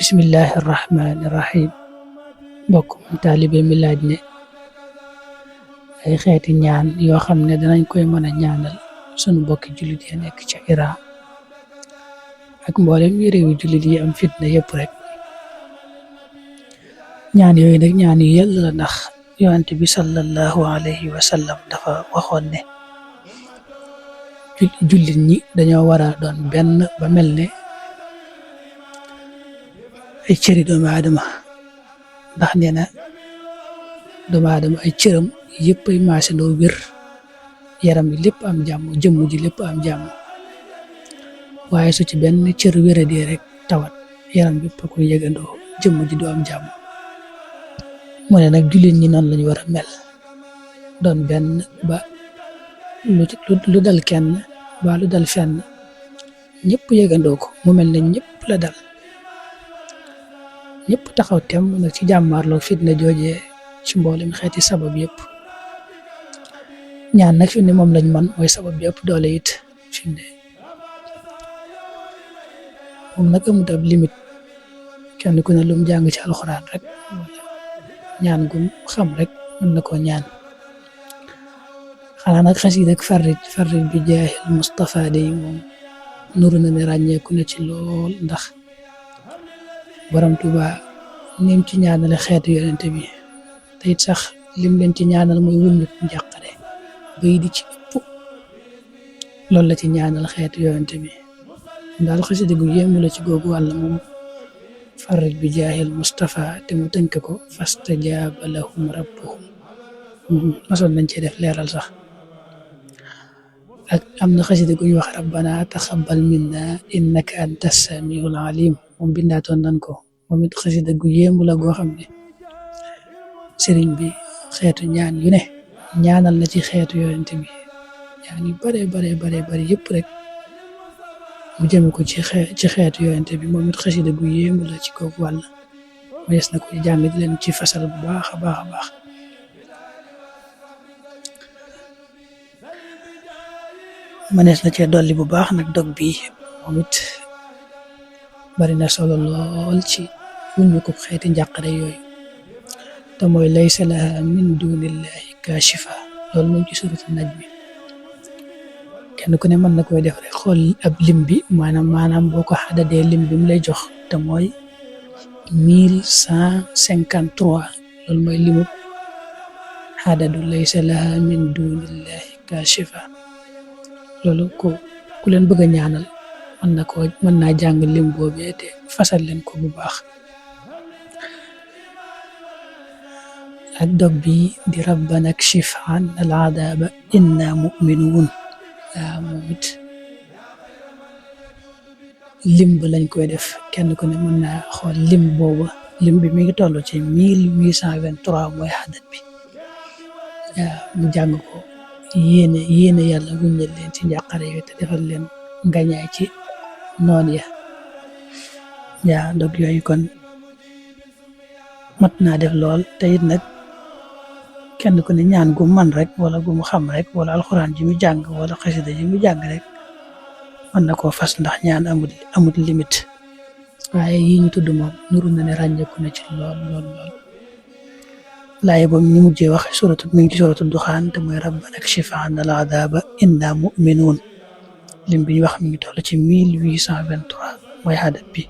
bismillahi rahmaani rahim. mbokk taalibe mi laaj ne ay xeeti ñaan yoo xam ne danañ koy mën a ñaanal sunu bokki jullit yi nekk ca Iran ak mboolem yi réewi jullit yi am fitna yëpp rek. ñaan yooyu nag ñaan yu yàlla la, ndax yonent bi sallallahu alayhi wa sallam dafa waxoon ne jullit ñi dañoo war a doon benn ba mel ne ay cëri doomu aadama, ndax nee na doomu aadama ay cëram yëpp ay maasandoo wér, yaram bi lépp am jàmm, jëmm ji lépp am jàmm, waaye su ci benn cër wéradee rek tawat, yaram bi a koy yëgandoo, jëmm ji du am jàmm. mu ne nag jullit ñi noonu lañu war a mel, doon benn ba lu dal kenn ba lu dal fenn ñëpp yëgandoo ko, mu mel ne ñëpp la dal, ñëpp taxaw tem nag ci jàmmaarloo fitna joojee ci mboolem xeeti sabab yëpp. ñaan nag fi ne moom lañ man, mooy sabab yëpp doole it fi ne moom nag amut ab limite, kenn ku ne lum jàng ci alxuraan rek ñaan gum xam rek mën na koo ñaan. xanaa nag xasiid ak farrij bi jaahil Mustafa day moom nuru na ne ràññeeku na ci lool, ndax borom Tuuba nim ci ñaanale xeetu yonente bi te it sax lim leen ci ñaanal mooy wuññu njàqare bay di ci ëpp loolu la ci ñaanal xeetu yonente bi. daal xasida gu yéemu la ci googu wàll moom farrij bi jaahil Mustafa, te mu tënk ko fastajaaba lahum rabbuhum, masoon nañ ci def leeral sax. ak am na xasida gu ñu wax rabbana taxabbal minna innaka anta samiul alim, moom bindaatoon nan ko, moom it xasida gu yéemu la goo xam ne sëriñ bi xeetu ñaan yu ne ñaanal na ci xeetu yonente bi, ñaan yu bare yëpp rek mu jëme ko ci xeetu yonente bi. moom it xasida gu yéemu la ci kooku wàll, mënees na ko jàng di leen ci fasal bu baax a baax. mënees na cee dolli bu baax nag dog bi, moom it bari na solo lool ci wuñu ko xeeti njàqare yooyu, te mooy laysa laha min dunillahi kashifa, loolu moom ci suratul najmi. kenn ku ne mën na koy def rek xool ab lim bi, maanaam boo ko xadadee lim bi mu lay jox te mooy 1153, loolu mooy limub xadadu laysa laha min dunillahi kashifa. loolu ku leen bëgg a ñaanal mën naa jàng lim boobee te fasal leen ko bu baax. ak dog bi di rabbana kshif anna al adaba inna mu'minun, moom it lim ba lañ koy def, kenn ku ne mën naa xool lim booba, lim bi mi ngi toll ci 1823 mooy xadat bi, mu jàng ko yéene yàlla wuññal leen ci njàqare yooyu te defal leen ngañaay ci noon ya. dog yooyu kon mat naa def lool, te it nag kenn ku ne ñaan gu man rek wala gu mu xam rek, wala alxuraan ji mu jàng wala xasida ji mu jàng rek mën na koo fas, ndax ñaan amul limite. waaye yi ñu tudd moom nuru na ne ràññeeku na ci lool. laaye boobu ñu mujjee wax mi ngi ci suratul duxaan, te mooy rabbana kshif anna al adaba inna mu'minun, lim bi ñu wax mi ngi toll ci 1823 mooy xadat bi.